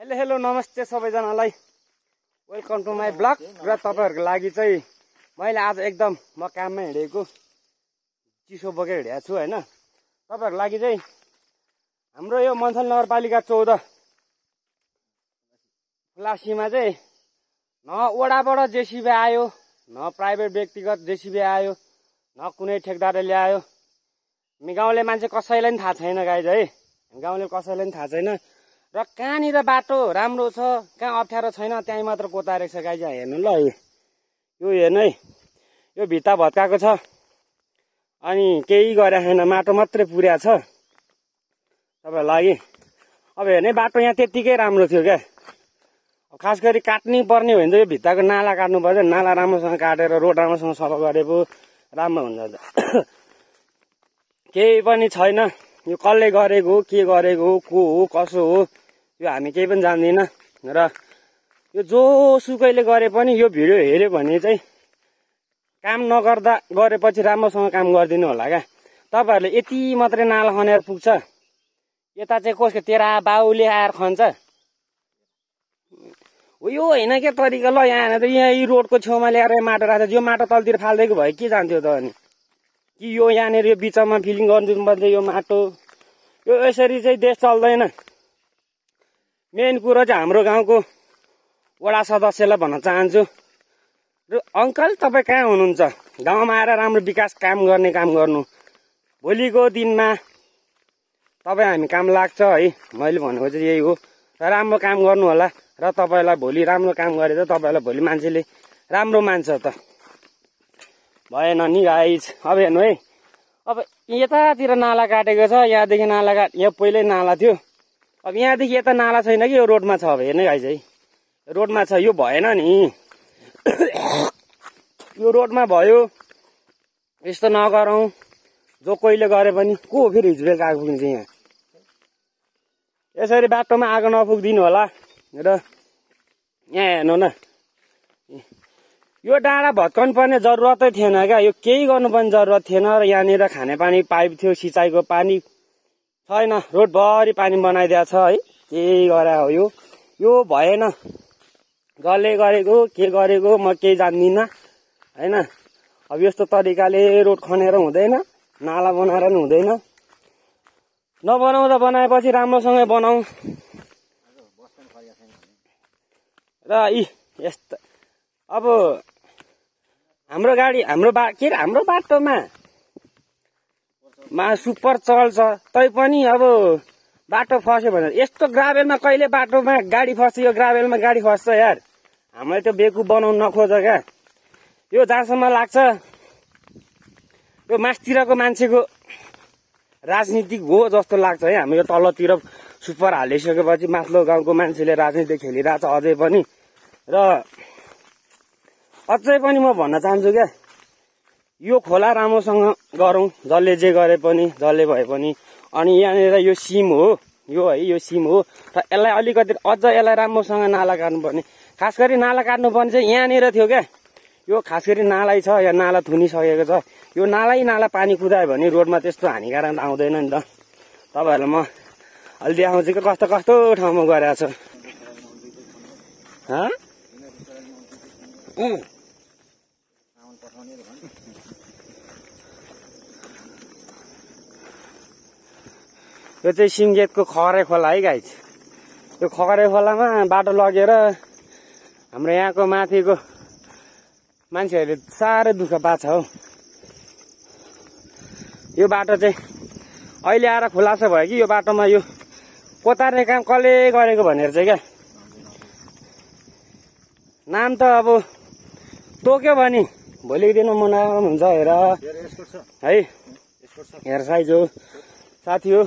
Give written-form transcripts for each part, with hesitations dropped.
Hello नमस्ते सबैजनालाई। Welcome to my blog. र तपाईहरुको लागि चाहिँ मैले आज एकदम म काममा हिँडेको चिसो बोकेर हिँडेको छु हैन। तपाईहरुको लागि चाहिँ हाम्रो यो मन्थन नगरपालिका 14 फ्लासीमा चाहिँ न वडाबाट जेसीबी आयो, न प्राइभेट व्यक्तिगत जेसीबी आयो, न कुनै ठेकदारले ल्यायो। गाउँले मान्छे कसैलाई पनि थाहा छैन गाइज है। गाउँले कसैलाई पनि थाहा छैन। र कहाँनिर बाटो राम्रो छ, कहाँ अप्ठ्यारो छैन त्यहीँ मात्र कोतारेको छ गाइज। हेर्नु ल, यो हेर्नु है, यो भित्ता भत्काएको छ अनि केही गरेको छैन, माटो मात्रै पुर्या छ तपाईहरुको लागि। अब हेर्ने बाटो यहाँ त्यतिकै राम्रो थियो क्या। खास गरी काट्नै पर्ने हो भने चाहिँ यो भित्ताको नाला काट्नु पर्छ। नाला राम्रोसँग काटेर रोड राम्रोसँग सफा गरे पो राम्रो हुन्छ। केही पनि छैन। यो कसले गरेको हो, के गरेको हो, को हो, कसो हो, यो हामी केही पनि जान्दैन। र यो जोसुकैले गरे पनि यो भिडियो हेर्यो भने चाहिँ काम नगर्दा गरेपछि राम्रोसँग काम गरिदिनु होला क्या। तपाईहरुले यति मात्रै नाला खनेर पुग्छ, यता चाहिँ कसको तेरा बाउले आएर खन्छ हो। यो होइन के तरिका। ल यहाँ यही रोडको छेउमा ल्याएर माटो राख्छ, यो माटो तलतिर फाल्दिएको भए के जान्थ्यो त अनि? कि यो यहाँनिर यो बिचमा फिलिङ गरिदिनु पर्छ यो माटो। यो यसरी चाहिँ देश चल्दैन। मेन कुरो चाहिँ हाम्रो गाउँको वडा सदस्यलाई भन्न चाहन्छु, र अङ्कल तपाईँ कहाँ हुनुहुन्छ? गाउँमा आएर राम्रो विकास काम गर्ने काम गर्नु। भोलिको दिनमा तपाईँ हामी काम लाग्छ है। मैले भनेको चाहिँ यही हो। र राम्रो काम गर्नु होला। र तपाईँलाई भोलि राम्रो काम गरेर तपाईँलाई भोलि मान्छेले राम्रो मान्छ त। भएन नि गाइज। अब हेर्नु है, अब यतातिर नाला काटेको छ, यहाँदेखि नाला यहाँ पहिल्यै नाला थियो। अब यहाँदेखि यता नाला छैन कि यो रोडमा छ। अब हेर्नु गाइज है, रोडमा छ। यो भएन नि, यो रोडमा भयो। यस्तो नगरौँ। जो कोहीले गरे पनि को हो फेरि हिजो बेलुका आगो पुग्छ यहाँ? यसरी बाटोमा आगो नपुग्दिनु होला। र यहाँ हेर्नु न, यो डाँडा भत्काउनु पर्ने जरुरतै थिएन क्या। यो केही गर्नुपर्ने जरुरत थिएन। र यहाँनिर खानेपानी पाइप थियो, सिँचाइको पानी छैन। रोडभरि पानी बनाइदिएको छ है। केही गरे हो यो भएन। जसले गरेको के गरेको म केही जान्दिनँ होइन। अब यस्तो तरिकाले रोड खनेर हुँदैन, नाला बनाएर पनि हुँदैन। नबनाउँदा बनाएपछि राम्रोसँग बनाऊ। र यस्तो अब हाम्रो गाडी हाम्रो बाटोमा सुपर चल्छ तैपनि अब बाटो फस्यो भने यस्तो ग्राभेलमा कहिले बाटोमा गाडी फस्छ? यो ग्राभेलमा गाडी फस्छ यार। हामीले त्यो बेकु बनाउनु नखोज क्या। यो जहाँसम्म लाग्छ यो मासतिरको मान्छेको राजनीतिक हो जस्तो लाग्छ है। हामी यो तलतिर सुपर हालिसकेपछि माथिल्लो गाउँको मान्छेले राजनीति खेलिरहेछ अझै पनि। र अझै पनि म भन्न चाहन्छु क्या, यो खोला राम्रोसँग गरौँ। जसले जे गरे पनि, जसले भए पनि। अनि यहाँनिर यो सिम हो, यो है, यो सिम हो। र यसलाई अलिकति अझ यसलाई राम्रोसँग नाला काट्नुपर्ने। खास गरी नाला काट्नुपर्ने चाहिँ यहाँनिर थियो क्या। यो खास गरी नालै छ, यहाँ नाला थुनिसकेको छ। यो नाला पानी कुदायो भने रोडमा त्यस्तो हानिकारक आउँदैन नि त। तपाईँहरूलाई म अलि देखाउँछु कि कस्तो कस्तो ठाउँमा गइरहेको छ। यो चाहिँ सिङ्गेटको खरे खोला है गाइज। यो खरे खोलामा बाटो लगेर हाम्रो यहाँको माथिको मान्छेहरूले साह्रै दुःख पाएको छ हौ। यो बाटो चाहिँ अहिले आएर खुलासा भयो कि यो बाटोमा यो कोतार्ने काम कसले गरेको भनेर चाहिँ क्या। नाम त अब तोक्यो भने भोलिको दिनमा मनाउनु हुन्छ। हेर है, हेर साइज हो साथी हो।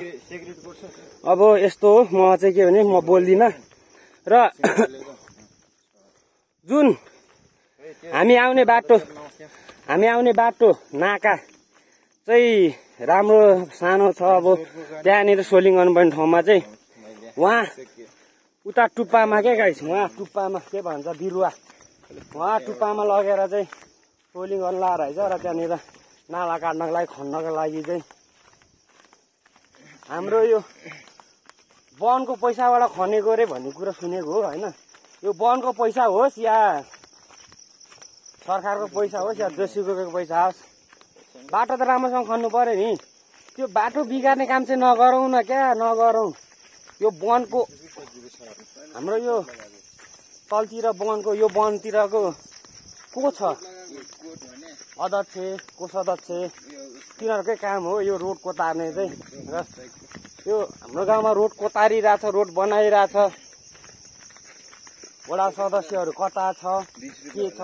अब यस्तो हो, म चाहिँ के भने म बोल्दिनँ। र जुन हामी आउने बाटो नाका चाहिँ राम्रो सानो छ। अब त्यहाँनिर सोलिङ गर्नुपर्ने ठाउँमा चाहिँ वहाँ उता टुप्पामा के गाइस, वहाँ टुप्पामा के भन्छ बिरुवा, वहाँ टुप्पामा लगेर चाहिँ सोलिङ गर्न ला रहेछ। र त्यहाँनिर नाला काट्नको लागि खन्नको लागि चाहिँ हाम्रो यो वनको पैसाबाट खनेको रे भन्ने कुरा सुनेको हो होइन। यो वनको पैसा होस् या सरकारको पैसा होस् या जोसुकैको पैसा होस्, बाटो त राम्रोसँग खन्नु पर्यो नि। त्यो बाटो बिगार्ने काम चाहिँ नगरौँ न क्या, नगरौँ। यो वनको हाम्रो यो तलतिर वनको यो वनतिरको को छ अध्यक्ष को सदस्य, तिनीहरूकै काम हो यो रोड कोतार्ने चाहिँ। र यो हाम्रो गाउँमा रोड कोतारिरहेछ, रोड बनाइरहेछ, वडा सदस्यहरू कता छ के छ,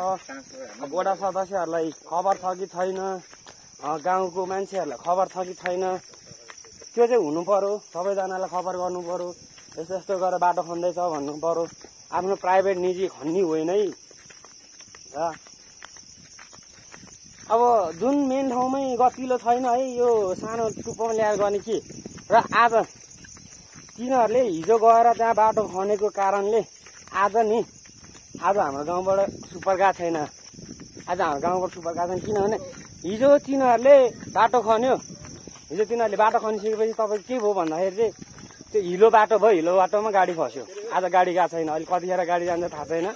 वडा सदस्यहरूलाई खबर छ कि छैन, गाउँको मान्छेहरूलाई खबर छ कि छैन, त्यो चाहिँ हुनु पर्यो। सबैजनालाई खबर गर्नु पर्यो, यस्तो यस्तो गरेर बाटो खन्दैछ भन्नु पर्यो। आफ्नो प्राइभेट निजी खन्नी होइन है। र अब जुन मेन ठाउँमै गतिलो छैन है, यो सानो टुप्पोमा ल्याएर गर्ने के। र आज तिनीहरूले हिजो गएर त्यहाँ बाटो खनेको कारणले आज हाम्रो गाउँबाट सुपर गएको छैन। आज हाम्रो गाउँबाट सुपर गएको छैन किनभने हिजो तिनीहरूले बाटो खन्यो। हिजो तिनीहरूले बाटो खनिसकेपछि तपाईँको के भयो भन्दाखेरि चाहिँ त्यो हिलो बाटो भयो, हिलो बाटोमा गाडी फस्यो। आज गाडी गएको छैन। अहिले कतिखेर गाडी जान्छ थाहा छैन।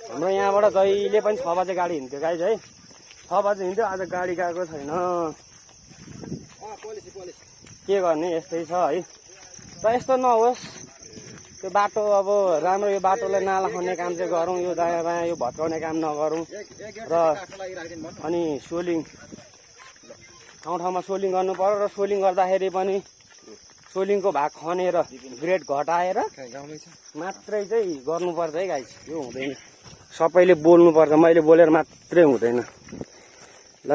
हाम्रो यहाँबाट जहिले पनि 6 बजे गाडी हिँड्थ्यो गाइज है, 6 बजे हिँड्थ्यो। आज गाडी गएको छैन, के गर्ने, यस्तै छ है। र यस्तो नहोस्, त्यो बाटो अब राम्रो, यो बाटोलाई नाला खन्ने काम चाहिँ गरौँ, यो दायाँ बायाँ यो भत्काउने काम नगरौँ। र अनि सोलिङ ठाउँ ठाउँमा सोलिङ गर्नु पर्यो। र सोलिङ गर्दाखेरि पनि सोलिङको भाग खनेर ग्रेड घटाएर मात्रै चाहिँ गर्नुपर्छ है गाइस। यो हुँदैन, सबैले बोल्नुपर्छ, मैले बोलेर मात्रै हुँदैन ल।